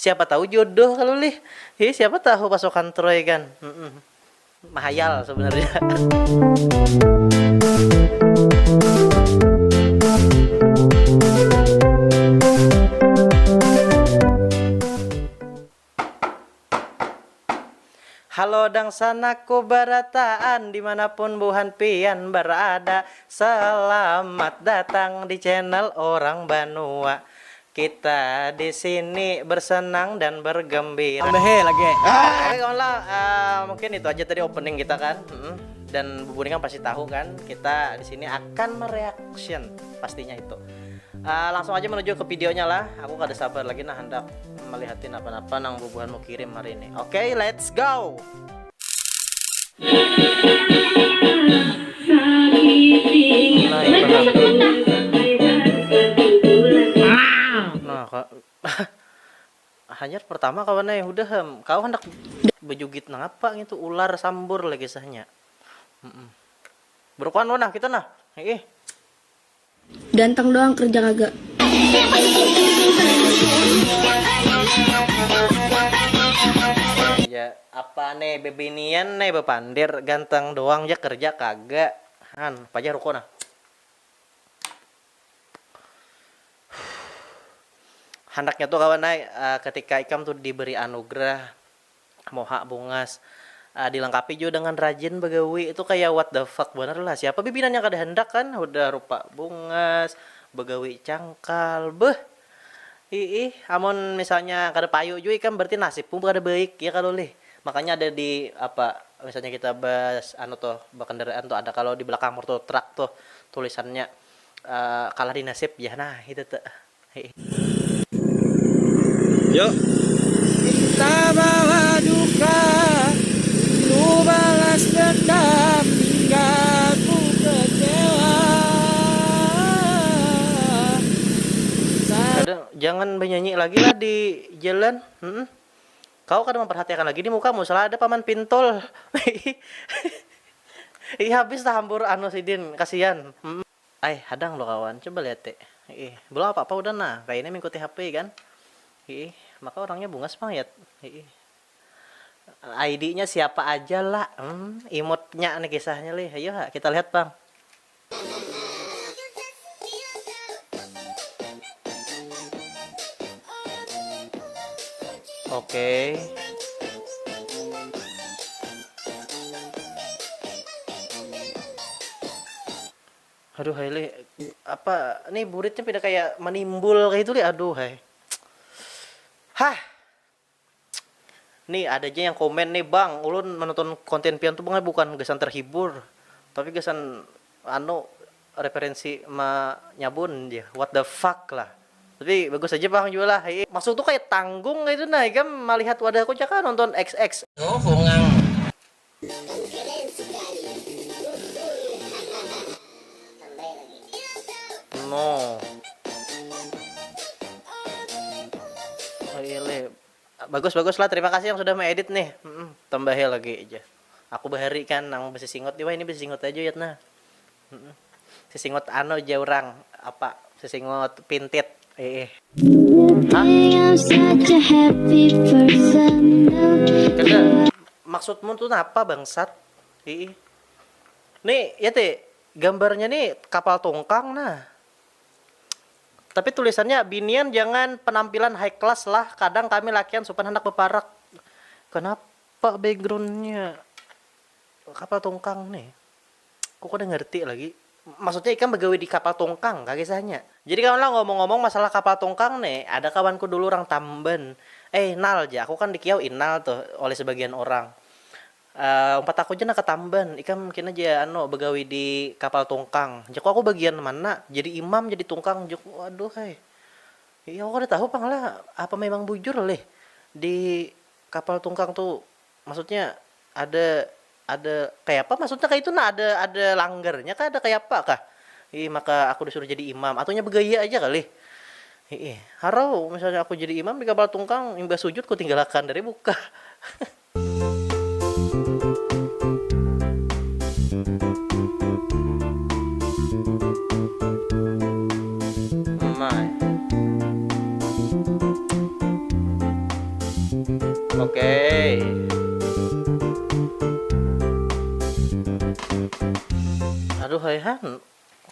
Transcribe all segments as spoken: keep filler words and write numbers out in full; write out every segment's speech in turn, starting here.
Siapa tahu jodoh kalau lih. Hi, siapa tahu pasukan Troy kan. Mm-mm. Mahayal sebenarnya. Halo dangsanakku barataan dimanapun buhan pian berada. Selamat datang di channel orang banua. Kita di sini bersenang dan bergembira. Tambahe lagi. Oke kawan lah, eh, mungkin itu aja tadi opening kita kan. Mm-mm. Dan bubuhan kan pasti tahu kan, kita di sini akan mereaction pastinya itu. Eh, langsung aja menuju ke videonya lah. Aku kada sabar lagi nah hendak melihatin apa-apa nang bubuhan mau kirim hari ini. Oke, let's go. Nah, Kak. Hanyar pertama kawan ai, hudah, em, kau handak bejugit nangapa ngitu, ular sambur lah kisahnya. Mm-mm. Berukuhan lo nah, kita nah. Ih. Ganteng doang kerja kagak. Ya, apa nih bebinian nih bepandir ganteng doang ja kerja kagak. Han, apa aja ruko nah. Handaknya tuh kawan ai, eh, ketika ikam tuh diberi anugerah, moha bungas, eh, dilengkapi juga dengan rajin begawi, itu kayak what the fuck bener lah. Siapa bibinan yang kada hendak kan? Udah rupa bungas, begawi cangkal, beh. Iih, amun misalnya kada payu juga ikam berarti nasibmu kada baik, ya kalau lih. Makanya ada di apa, misalnya kita bas anu tuh, berkendaraan tuh ada kalau di belakang motor truk tuh tulisannya eh, kalah di nasib ya nah itu tuh. Yuk. Cinta bawa duka, rindu balas dendam hingga ku kecewa. Kada, jangan bernyanyi lagi lah di jalan. Mm-mm. Kau kada memperhatikan lagi di mukamu, salah ada paman pintol. Ih habis lah hampur anu sidin, kasian. Mm-mm. Ai, hadang lo kawan, coba lihat te. Ih, belum apa-apa udah nah, kayak ini mengikuti H P kan. Ih, maka orangnya bungas pang ya. Ih. I D-nya siapa aja lah. Hmm, imutnya nih kisahnya lih. Ayo ha, kita lihat pang. Oke. Aduh hai lih, apa nih buritnya pindah kayak manimbul kayak itu lih, aduh hai. Hah. Nih ada aja yang komen nih, "Bang, ulun menonton konten pian tuh bang bukan gasan terhibur, tapi gasan anu referensi menyabun ya, what the fuck lah." Tapi bagus aja pang juga lah. Maksud tuh kayak tanggung gitu nah, ikam melihat wadahku caka nonton X X. Oh, bungang. No. Oh, iya, Le. Bagus, bagus lah. Terima kasih yang sudah mengedit nih. Mm-mm. Tambahi lagi aja. Aku bahari kan nang besi singot. Wah, ini besi singot aja ya nah. Mm-mm. Sesingot anu aja orang apa? Sesingot pintit. Eh, eh. Hah? Kada. Maksudmu tuh apa bangsat? Ih. Nih, ya ti, gambarnya nih kapal tongkang nah. Tapi tulisannya binian jangan penampilan high class lah, kadang kami lakian supan hendak beparak. Kenapa backgroundnya kapal tongkang nih? Aku kada ngerti lagi. Maksudnya ikam begawi di kapal tongkang kah kisahnya? Jadi kawan lah ngomong-ngomong masalah kapal tongkang nih, ada kawanku dulu orang Tamban. Eh, Nal ja, aku kan dikiau Inal tuh oleh sebagian orang. Eh, umpat aku ja nak ke Tamban, ikam mungkin aja anu begawi di kapal tongkang. Jaku aku bagian mana? Jadi imam, jadi tongkang, jaku. Waduh hai. Iya, aku kada tahu pang lah apa memang bujur leh di kapal tongkang tuh. Maksudnya ada ada kayak apa maksudnya kayak itu nah ada ada langgarnya kah ada kayak apa kah? Ih, maka aku disuruh jadi imam. Atunya begaya aja kali. Ih, harau misalnya aku jadi imam di kapal tongkang imbah sujud ku tinggalakan dari buka. Mai. Oke. Aduh, hai han.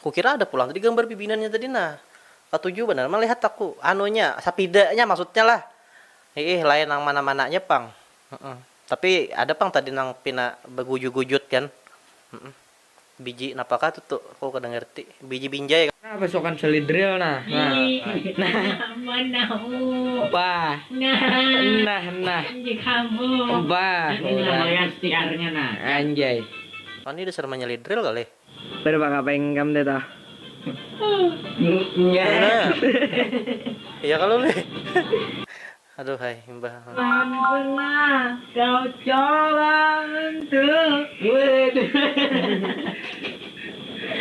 Kukira ada pulang tadi gambar bibinannya tadi nah. Katuju banar malihat aku. Anunya, sapidanya maksudnya lah. Hiih, lain nang mana-mananya pang. Heeh. Tapi ada pang tadi nang pina bagujut-gujut kan. Heeh. Biji napakah tu tu? Aku kada ngerti. Biji binjai kan. Nah, pasukan selidril nah. Nah. Nah. Mana? Bah. Nah. Nah, nah. Anjay kamu. Bah. Ini namanya stikernya nah. Anjay. Oh, ini dasar menyelidril kali. Berapa kapeng kam deh tah? Nah. Iya kalau lih. Aduh hai, imbah. Pernah kau coba untuk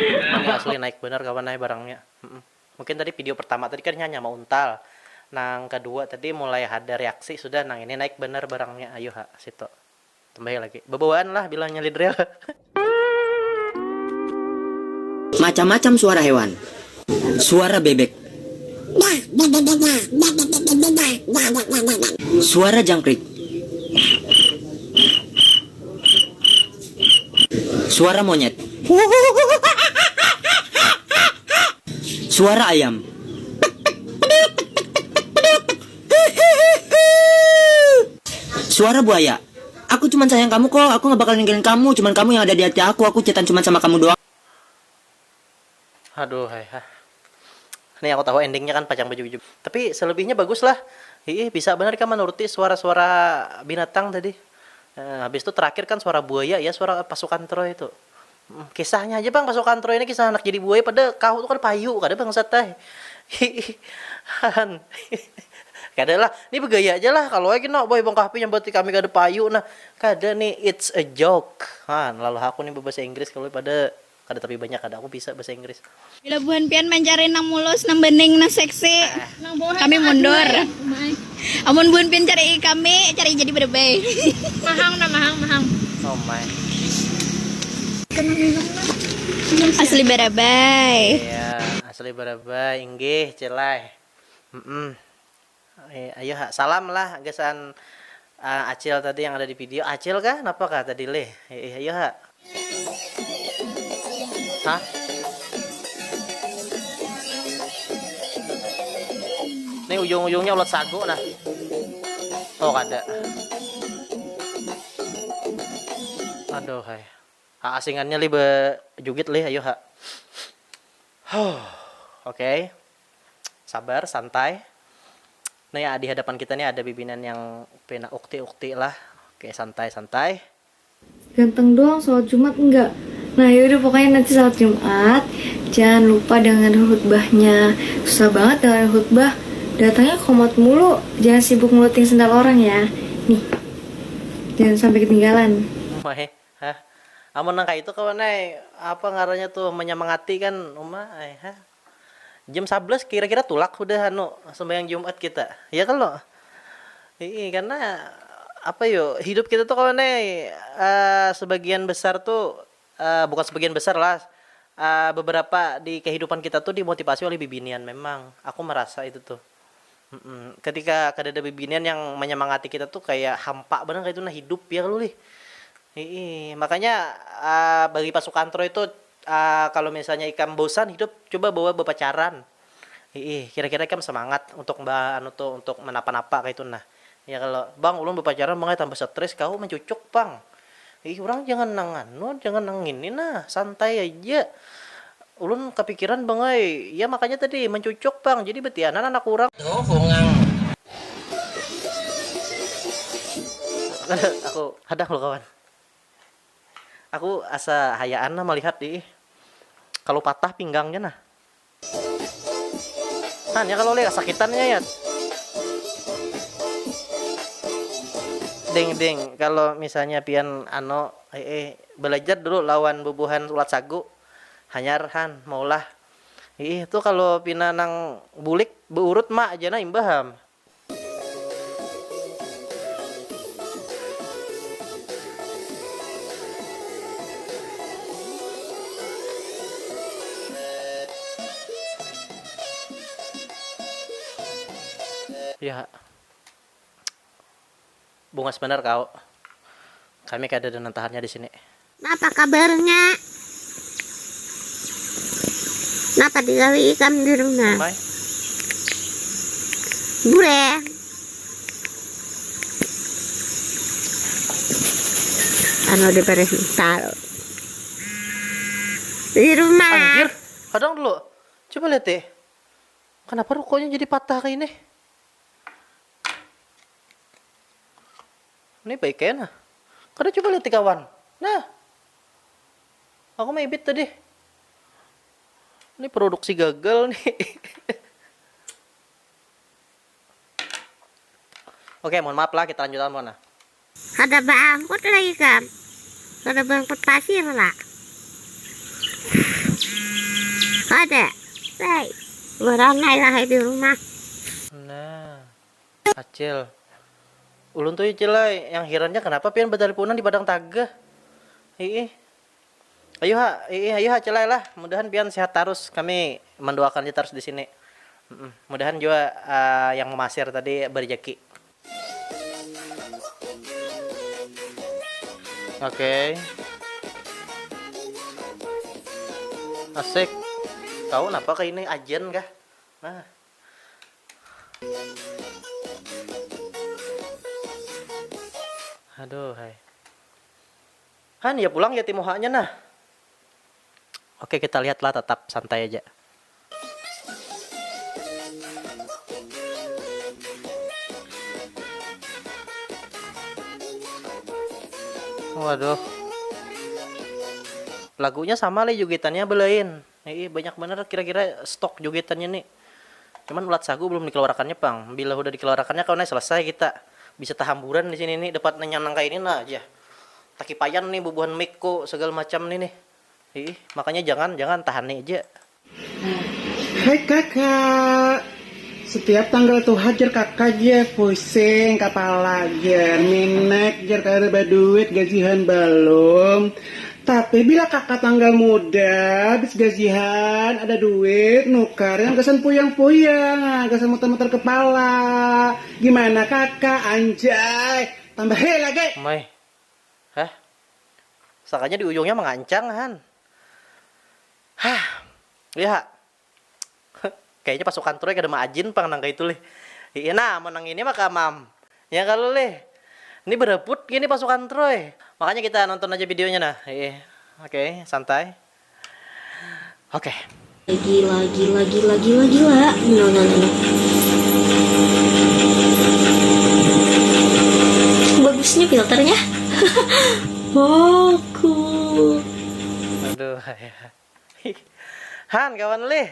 Ini asli naik benar kawan ai barangnya. Mm-mm. Mungkin tadi video pertama tadi kan hanya mauntal. Nang kedua tadi mulai ada reaksi sudah, nang ini naik benar barangnya. Ayo ha, situ. Tambahi lagi. Bebawaan lah bilangnya lidrel. Macam-macam suara hewan. Suara bebek. Suara jangkrik. Suara monyet. Suara ayam. Suara buaya. Aku cuman sayang kamu kok, aku gak bakal ninggalin kamu, cuman kamu yang ada di hati aku, aku cetan cuman sama kamu doang. Aduh hai ha. Nih aku tahu endingnya kan pacang baju-baju. Tapi selebihnya bagus lah. Hiih, bisa benar kan menuruti suara-suara binatang tadi. Eh, habis itu terakhir kan suara buaya ya, suara pasukan Troy itu. Mm, kisahnya aja bang, pasukan Troy ini kisah anak jadi buaya pada kau tuh kan payu kada bangsat teh. Hiih. Han. Kada lah, ini bergaya aja lah kalau lagi nak boy bang kahpi nyambati kami kada payu nah. Kada nih, it's a joke. Han, lalu aku nih berbahasa Inggris kalau pada kada tapi banyak kada aku bisa bahasa Inggris. Bila buhan pian mancari nang mulus, nang bening, nang seksi, kami mundur. Amun buhan pian cari kami, cari jadi barabai. Mahang nah, mahang, mahang. Oh my. Asli barabai. Iya, asli barabai, inggih, cilai. Mm-mm. Eh, ayo ha, salam lah gasan uh, Acil tadi yang ada di video. Acil kah? Napa kah tadi leh? Eh, ayo ha. Hah? Ini ujung-ujungnya ulat sagu nah. Oh kada. Aduh hai. Ha, asingannya lih bejugit lih, ayo ha. Huh, oke. Okay. Sabar, santai. Nah ya, di hadapan kita nih ada bibinan yang pina ukti-ukti lah. Oke, santai-santai. Ganteng doang, sholat Jumat enggak. Nah yaudah, pokoknya nanti sholat Jumat jangan lupa dengan khutbahnya. Susah banget dengan khutbah. Datangnya komat mulu. Jangan sibuk meluting sendal orang ya. Nih. Jangan sampai ketinggalan. Mahe, hah? Amun nang kaitu kawan ai, apa ngarannya tuh, menyemangati kan uma ai, hah? Jam sablas kira-kira tulak hudah anu sembahyang Jumat kita, ya kalo? Ii, karena apa yo, hidup kita tuh kawan ai, eh, sebagian besar tuh, eh, bukan sebagian besar lah, eh, beberapa di kehidupan kita tuh dimotivasi oleh bibinian memang, aku merasa itu tuh. Mm-mm. Ketika kadada bibinian yang menyemangati kita tuh kayak hampa banar kaitu nah hidup ya kalu lih. Hiih, makanya uh, bagi pasukan Troy itu uh, kalau misalnya ikam bosan hidup coba bawa bepacaran. Hiih, kira-kira ikam semangat untuk ba anu tuh untuk menapa-napa kaitu nah. Ya kalau bang ulun bepacaran bang tambah stres kau mencucuk pang. Ih, urang jangan nang anu, jangan nang ngini nah, santai aja. Ulun kapikiran bang ai, ya makanya tadi mencucuk pang, jadi betianan anak urang. Tuh, bungang. Aku hadang lo kawan. Aku asa hayaan nah melihat di kalau patah pinggangnya nah. Nah, nya kalau lihat sakitannya ya. Ding ding, kalau misalnya pian ano eh, eh belajar dulu lawan bubuhan ulat sagu. Hanyar han maulah. Ih, itu kalau pina nang bulik beurut ma aja nah imbaham. Ya. Bungas banar kau. Kami kada ada nang tahannya di sini. Napa kabarnya? Napa digawi ikam di rumah? Mai. Bureng. Anu di beres misal. Di rumah. Anjir, kadang dulu. Coba lihat deh. Kenapa rukonya jadi patah kayak ini? Ini baik kayaknya. Kada coba lihat kawan. Nah. Aku mebit tadi. Ini produksi gagal nih. Oke, mohon maaf lah, kita lanjut mana. Kada baangkut lagi kam. Kada baangkut pasir lah. Kada. Baik. Berangai lah di rumah. Nah. Acil. Ulun tuh Icil ai, yang herannya kenapa pian badalipunan di padang taga. Hiih. Ayu ha, hiih, ayu ha Acil ai lah. Mudahan pian sehat tarus. Kami mendoakan aja tarus di sini. Mm-mm. Mudahan jua uh, yang memasir tadi berejeki. Oke. Asik. Tahu napa ke ini ajen kah? Nah. Aduh, hai. Han, ya pulang ya timuhanya nah. Oke, kita lihatlah tetap santai aja. Waduh. Lagunya sama leh jogetannya belain. Ih, banyak bener kira-kira stok jogetannya nih. Cuman ulat sagu belum dikeluarkannya pang. Bila udah dikeluarkannya kawan selesai kita. Bisa tahamburan di sini nih dapat nang kayak ini nah aja. Takipayan nih bubuhan mic ku segala macam nih nih. Ih, makanya jangan jangan tahan nih aja. Hai kakak, setiap tanggal tuha jer kakak jer pusing kapala jer, minek jer kada baduit, gajihan balum. Tapi bila kakak tanggal muda, habis gajihan, ada duit, nukar yang gasan puyang-puyang, ah, gasan muter-muter kepala. Gimana kakak, anjay, tambahi lagi. Mai. Hah? Sakanya di ujungnya mangancang han. Hah. Lihat. Kayaknya pasukan Troy kada maajin pang nang kaitu lih. Iya nah, mun nang ini maka mam. Ya kalau lih. Ini berebut gini pasukan Troy. Makanya kita nonton aja videonya nah. Iya. Oke, santai. Oke. Gila, gila, gila, gila, gila. No, no, no, no. Bagusnya filternya. Aku. Aduh, ya. Han, kawan lih.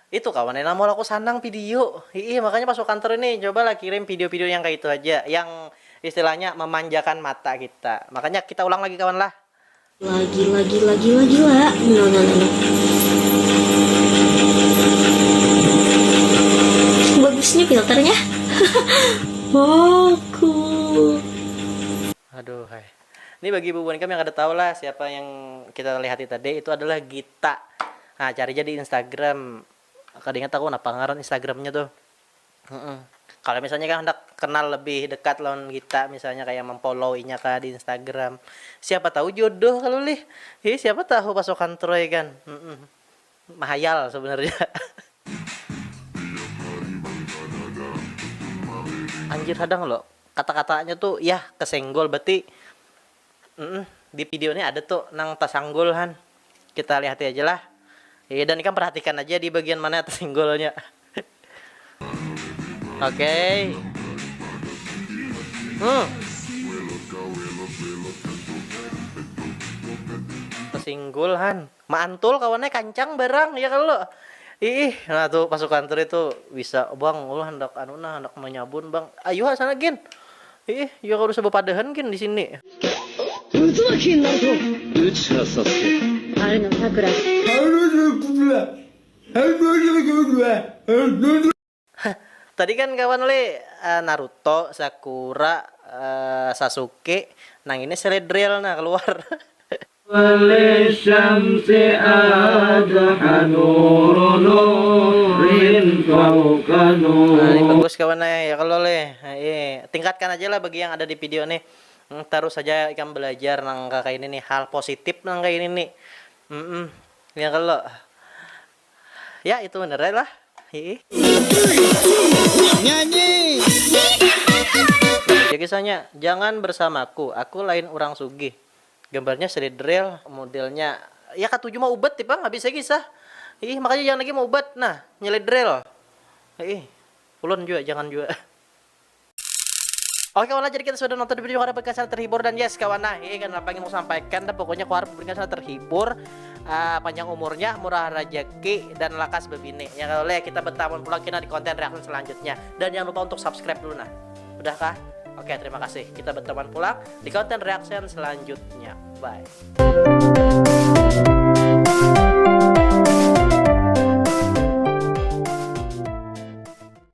Itu kawan yang mau aku sanang video. Ih, makanya pas kantor ini cobalah kirim video-video yang kayak itu aja, yang istilahnya memanjakan mata kita. Makanya kita ulang lagi kawan lah. Lagi, lagi, lagi, lagi lah. No, no, no, no. Bagusnya filternya. Aku. Aduh, hai. Ini bagi ibu kami yang kada tahu lah siapa yang kita lihati tadi itu adalah Gita. Nah, cari aja di Instagram. Kada ingat aku napa ngaran Instagramnya tuh. Mm-mm. Kalau misalnya kan hendak kenal lebih dekat lawan kita, misalnya kayak memfollow inya kah di Instagram, siapa tahu jodoh kalau lih. Ih, siapa tahu pasukan Troy kan. Mm-mm. Mahayal sebenarnya. Anjir, hadang lo, kata-katanya tuh ya kesenggol berarti. Mm-mm. Di video ini ada tuh nang tasanggul han. Kita lihat aja lah. Iya, dan ikam perhatikan aja di bagian mana tasanggulnya. Oke. Hmm. Tasinggul han. Maantul kawannya kancang barang ya kalau. Ih, nah tuh pasukan teri tuh bisa bang, ulah hendak anu nah, hendak menyabun bang. Ayo sana gin. Ih, ya kalau bisa bepadahan gin di sini. ブツは金ナルト、どちらさせて。 春のさくら。 Tadi kan kawan le eh, Naruto, Sakura, eh, Sasuke, nang ini Celadriel nah keluar. وللشمس أضحى نور نور فوق نور. Nah, ini bagus kawan eh, ya kalau leh. Eh, tingkatkan aja lah bagi yang ada di video nih. Hmm, terus saja ikam belajar nang kayak ini nih, hal positif nang kayak ini nih. Mm-mm. Ya kalau ya itu bener lah. Hiih. Nyanyi. Ya kisahnya, jangan bersamaku, aku lain orang sugih. Gambarnya seledrel, modelnya ya katuju mau ubat tipe habis lagi sah. Ih, makanya jangan lagi mau ubat. Nah, nyeledrel. Ih, ulun juga jangan juga. Oke, kawan, jadi kita sudah nonton video, harap kalian sangat terhibur dan yes kawan, nah ini kan apa yang mau sampaikan dah, pokoknya aku harap kalian sangat terhibur. Ah, panjang umurnya, murah rezeki, dan lakas bebini. Ya kalau leh, kita bertamu pulang kena di konten reaction selanjutnya. Dan jangan lupa untuk subscribe dulu nah. Udahkah? Oke, terima kasih. Kita berteman pulang di konten reaction selanjutnya. Bye.